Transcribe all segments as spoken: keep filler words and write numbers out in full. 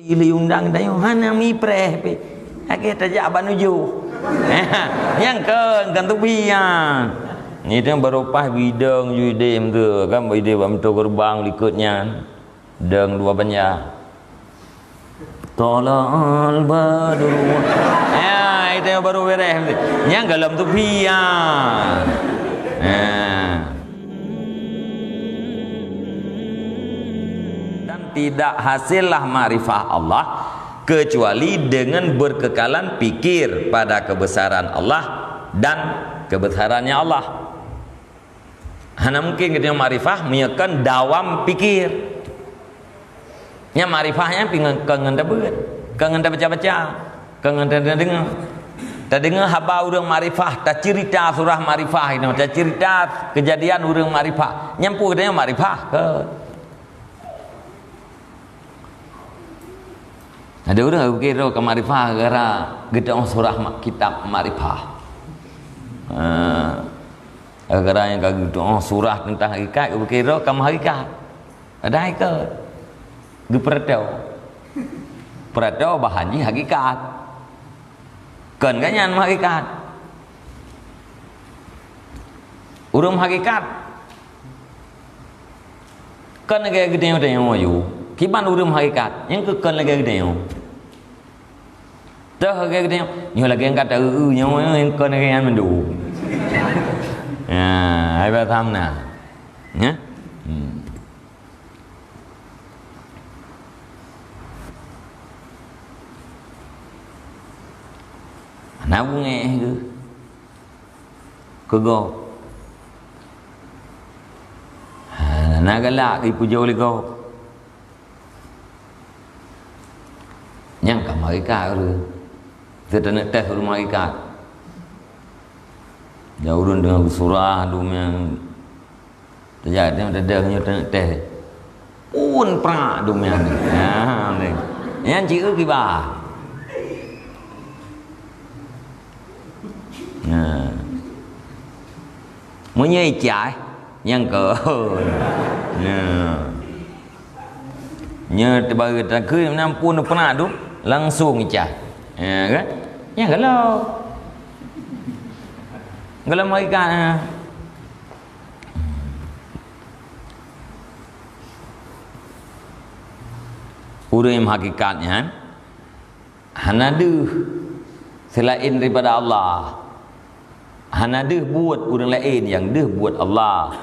Ilée undang tanyoe hana mipreh pih. Lagée tajak bak nujoh. Nyang kon, kon tubi nyan. Ni teuh baru paih bidong ju ideh tu kan, ideh bak pintoe geureubang likot nyan. Dong dua banja. Thala'al badru. Ya, itu yang baru beres. Nyang golom tubi ya. Ya. Dan tidak hasillah makrifah Allah kecuali dengan berkekalan pikir pada kebesaran Allah dan kebesarannya Allah. Hana mungkin geutanyoe makrifah meunyoe kon dawam pikir. Nyan makrifah nyan pi ngon, kon ngon tabeuet, kon ngon tabaca-baca, kon ngon tadeungoe. Tadeungoe haba ureuëng makrifah, taceurita surah makrifah inoe, taceurita keujadian ureuëng makrifah. Nyan peue geutanyoe makrifah? Kon. Ada ureuëng geupike droe ka makrifah gara-gara geutu'oh surah ma-, kitab makrifah. Ha. Gara-gara nyang ka geutu'oh surah teuntang hakikat, geupike droe ka meuhakikat. Padahai kon. Geupeuratoe. Peuratoe bahan jih hakikat. Kon gobnyan meuhakikat. Ureuëng meuhakikat. Kon lagée geutanyoe-tanyoe aju. Kiban ureuëng meuhakikat, nyang keu kon lagée geutanyoe. Toh lagée geutanyoe, nyoe lagée nyang ka ta-eu-eu nyoe, nyang kon lagée nyan mandum. Ya, hai bah tham na. Ya? Hmm. Hana beungéh geuh keu gob. Hana galak geuh ipujoe lé gob. Nyang ka malaikat ureuëng. Teuneuk tes ureuëng malaikat. Dan ureuëng deungon surah, dum nyang Tajak teuh, teuh, nyoe teuh, teuh. Pun prak dum nyan. Ha, ni. Nyan ci eu kiban. Nah. Meunyoe icai, nyang kon. Nah. Nyoe teubaru takheun meunan pun prak dum, langsung icai. Ya kan? Nyang galak. Galak malaikat, ha. Ureuëng nyang hakikat nyan hana deuh seulaén daripada Allah. Hana deuh buet ureuëng laén, nyang deuh buet Allah.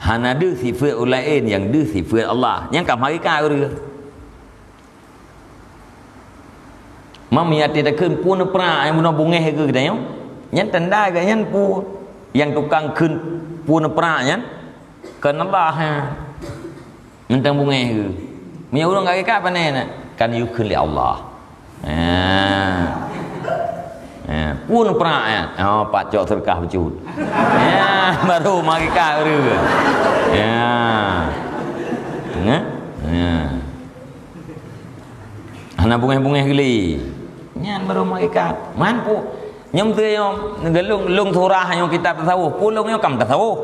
Hana deuh sifeuet ureuëng laén, nyang deuh sifeuet Allah. Nyang ka hakikat ureuëng. Mam ya ti takheun pun prak nyang bunoe bungéh keu geutanyoe. Nyan tanda geuh nyan pu nyang tukang kheun pun prak nyan kon Allah, ha. Mantong bungéh keu. Meunyoe ureuëng ka geuka pane na kan yue kheun lé Allah. Ha. Ha, pun prak nyan. Oh, pat cok seudeukah bacut. Ha, baru mari ka ureuëng. Ha. Nah. Ha. Hana bungéh-bungéh geuh lé. Nyan baru malaikat. Man pu-, nyoe teuh nyoe, geulong, long surah nyoe kitab tasawuf. Pu long nyoe kam tasawuf.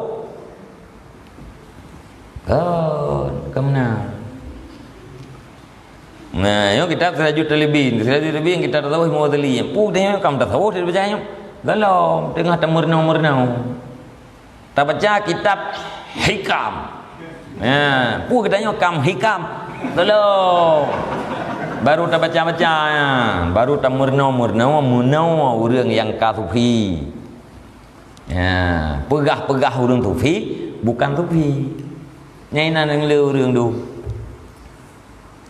Kon, kon meunan. Nah, nyoe kitab Sirajut Talibin. Sirajut Talibin kitab tasawuf Imam Ghazali. Pu teuh nyoe kam tasawuf dibaca nyoe. Golom, teungoh tameurunoe-meurunoe. Tabaca kitab Hikam. Nah, peue geutanyoe kam hikam? Tolong. Baru tabaca-baca, ya. Baru tameurunoe-meurunoe, meunoe ureuëng nyang ka sufi. Ya, peugah-peugah ureuëng sufi, bukan sufi. Nyang inan nyang le ureuëng tu.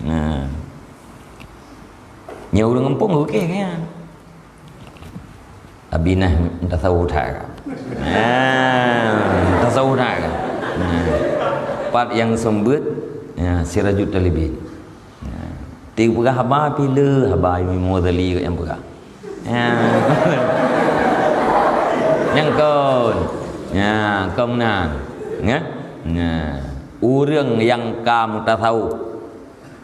Nah. Nyoe ureuëng gampông oke kan? Abi nah tasawuf that ka. Nah, tasawuf that ka. Nah. Pat nyang seumeubeuet, ya, Sirajut Talibin. Nah. Ti peugah haba pih le, haba Imam Ghazali nyang peugah. Ya. Nyang kon. Ya, kon meunan. Ya. Nah. Ureuëng nyang ka meutasawuf.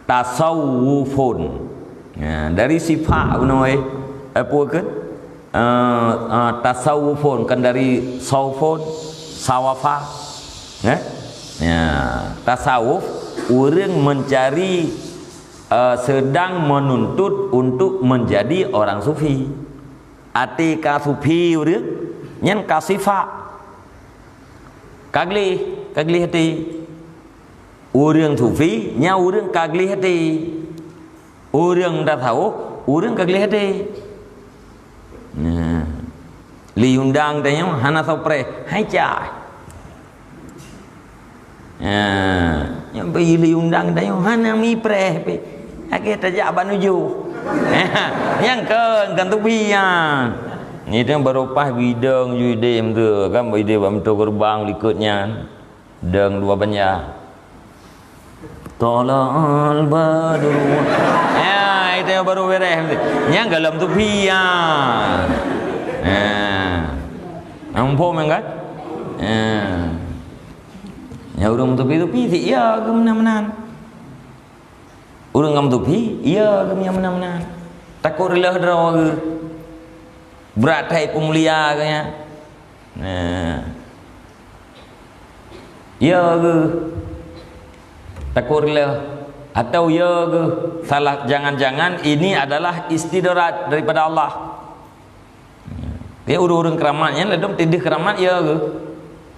Tasawufun. Ya, dari sifat bunoe, eh, apa ke? Eh, eh, tasawufun, kan dari saufun, sawafa. Ya? Ya, tasawuf, ureuëng mencari, eh, sedang menuntut untuk menjadi orang sufi. Até ka sufi ureuëng, nyan ka sifat. Ka gleh, ka gleh até. Ureuëng sufi, nyan ureuëng ka gleh até. Ureuëng tasawuf, ureuëng ka gleh até. Nah, li undang tanyoe hana sopreh, hai cah. Nah, nyang beu li undang tanyoe hana mipreh pih. Lagée tajak bak nujoh. Nyang kon, kon tubi nyan. Ni tu baru paih bidong ju idem tu kan, bak idem bak meuto gerbang likot nyan. Dong dua banja. Tolol badru. Ya, itu yang baru beres. Nyang galom tubi ya. Ha. Nampak memang kan? Ha. Ya, ureuëng tubi-tubi si ya geuh meunan-meunan. Ureuëng nyang meutubi, ya geuh nyang meunan-meunan. Takot reuloh droe geuh. Brat that peumulia geuh nyan. Nah. Ya geuh. Takot reuloh. Atau ya geuh salah, jangan-jangan ini adalah istidraj daripada Allah. Ya, ureuëng-ureuëng keuramat nyan ladom tideh keuramat ya geuh.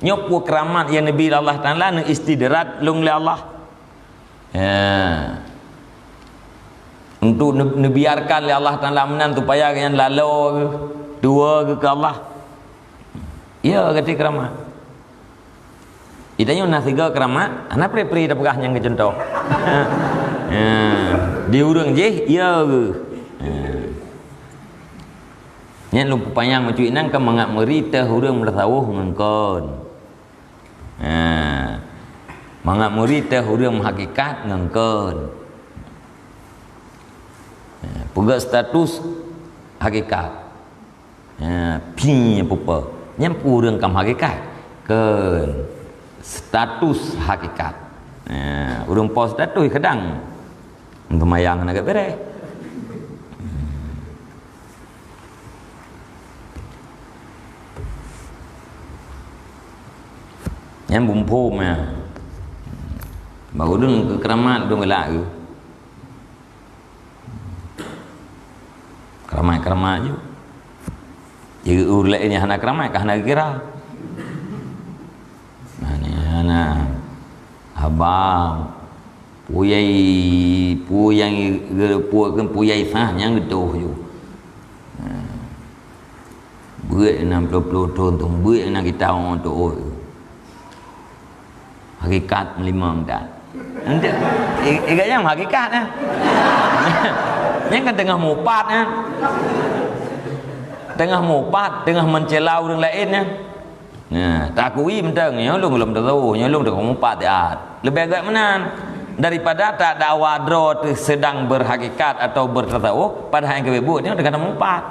Nyoe peue keuramat nyang neubi lé Allah Taala, neu istidraj lôn lé Allah. Ya. Untuk ne-, neubiarkan lé Allah Taala meunan supaya gobnyan lalo geuh, tuwo geuh keu Allah. Ya, gata keuramat. Geutanyoe na sigoe keuramat, hana pri-pri tapeugah nyang keu cuntoh. Ya. Di ureuëng jih, ya geuh. Ya. Nyan lôn peupanyang meucuit nan keu mangat meuri teuh ureuëng meutasawuf ngon kon. Ha. Mangat meuri teuh ureuëng meuhakikat ngon kon. Ha, peugah status hakikat. Ha, pi pupa. Nyan peue ureuëng ka meuhakikat? Kon status hakikat. Ha, ureuëng po status kadang. Seumayang hana gét beres. Nyan bumphom nyan. Bak ulôn keu keuramat ulôn galak geuh. Keuramat-keuramat ju. Jadi ureuëng laén nyang hana keuramat ka hana geukira. Nah, ni hana haba. Puyai, puyai, puyai sah nyang geutoh ju. Nah. Beuet na ploh-ploh thon tu, beuet na kita orang tu. Hakikat meulima meudat. Ente, i-, iga nyang hakikat nah. Nyan kan teungoh mupat nah. Teungoh mupat, teungoh meuncela ureuëng laén nah. Nah, takui mantong, nyoe lôn lom tasawuf, nyoe lôn teungoh mupat ya. Leubeh gét meunan daripada tak dakwa droe teuh sedang berhakikat atau bertasawuf, padahai nyang keubeubeuet nyoe teungoh mupat.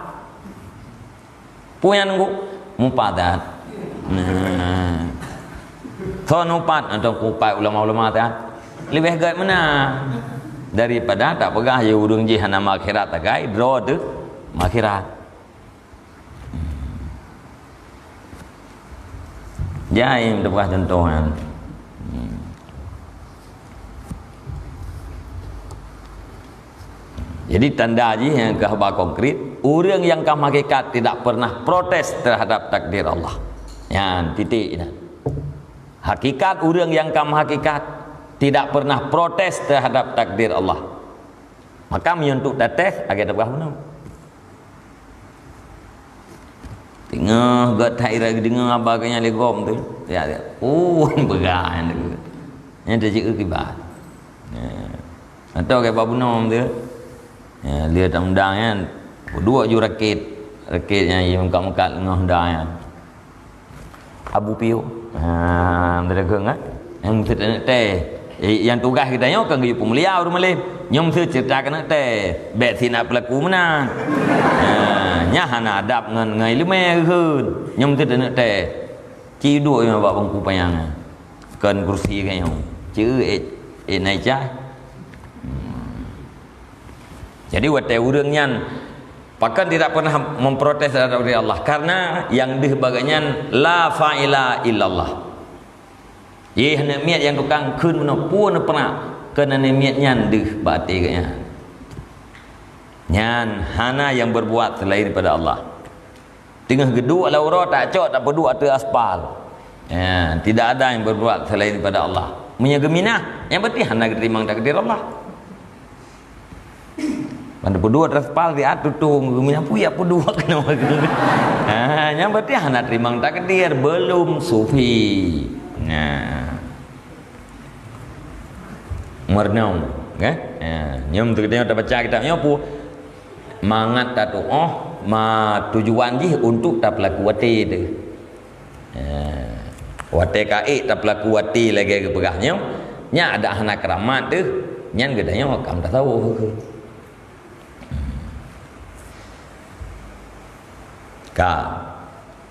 Peue nyang nunggu? Mupat that. Nah. Soe nupat atau kupat ulama-ulama that? Leubeh gét meunan daripada tak peugah ya ureuëng jih hana meuakhirat tagai, droe teuh meuakhirat. Jai teupeugah contoh nyan. Jadi tanda jih nyang keu haba konkret, ureuëng nyang ka meuhakikat tidak pernah protes terhadap takdir Allah. Nyan titik nyan. Hakikat ureuëng nyang ka meuhakikat tidak pernah protes terhadap takdir Allah. Maka meunyoe untuk tates, lagée tapeugah bunoe. Teungoh gét that irai geudeungoe haba geuh nyan lé gob tu. Ya, ya. Oh, peugah nyan tu. Nyan teuceukeue kiban. Ya. Atau kayak bak bunoe tu. Ya, lheueh tamudang nyan. Peuduek ju rakét. Rakét nyan, meukat-meukat leungoh da nyan. Abu Pio. Ha, beutôi kan? Nyang meuseut aneuk teh. Eh, nyang tugaih geutanyoe kan geuyue peumulia ureuëng malém. Nyoe meuseut ceurita keu aneuk teh. Bék sinak peulaku meunan. Ha, nyan hana adab ngon, ngon ileumé geukheun. Nyoe meuseut aneuk teh. Ci duek nyoe bak bangku panyang. Kon kursi keu nyoe. Ci ék, ék naicah. Hmm. Jadi watée ureuëng nyan pakon tidak pernah memprotes terhadap diri Allah, karena nyang deuh bagai nyan la fa'ila illallah. Yeh aneuk miet nyang tukang kheun meunoe pun pernah. Keunan miet nyan deuh bak até geuh nyan. Nyan hana nyang berbuat selain daripada Allah. Teungoh geuduek lam uroe, tacok tapeuduek ateueh aspal. Ya, tidak ada yang berbuat selain daripada Allah. Meunyoe geuminah, nyang berarti hana geuteurimong takdir Allah. Ban peuduek ateueh aspal, siat tutong geuminah, peue jak peuduek keunoe. Ha, nyang berarti hana teurimong takdir, belum sufi. Nah. Meureunoe, kan? Ha, nyoe beutôi geutanyoe tabaca kitab nyoe peue? Mangat tatuoh, ma tujuan jih untuk tapeulaku até teuh. Ha, watée ka ék tapeulaku até lagée geupeugah nyoe, nyan adak hana keuramat teuh, nyan geutanyoe ka meutasawuf. Ka.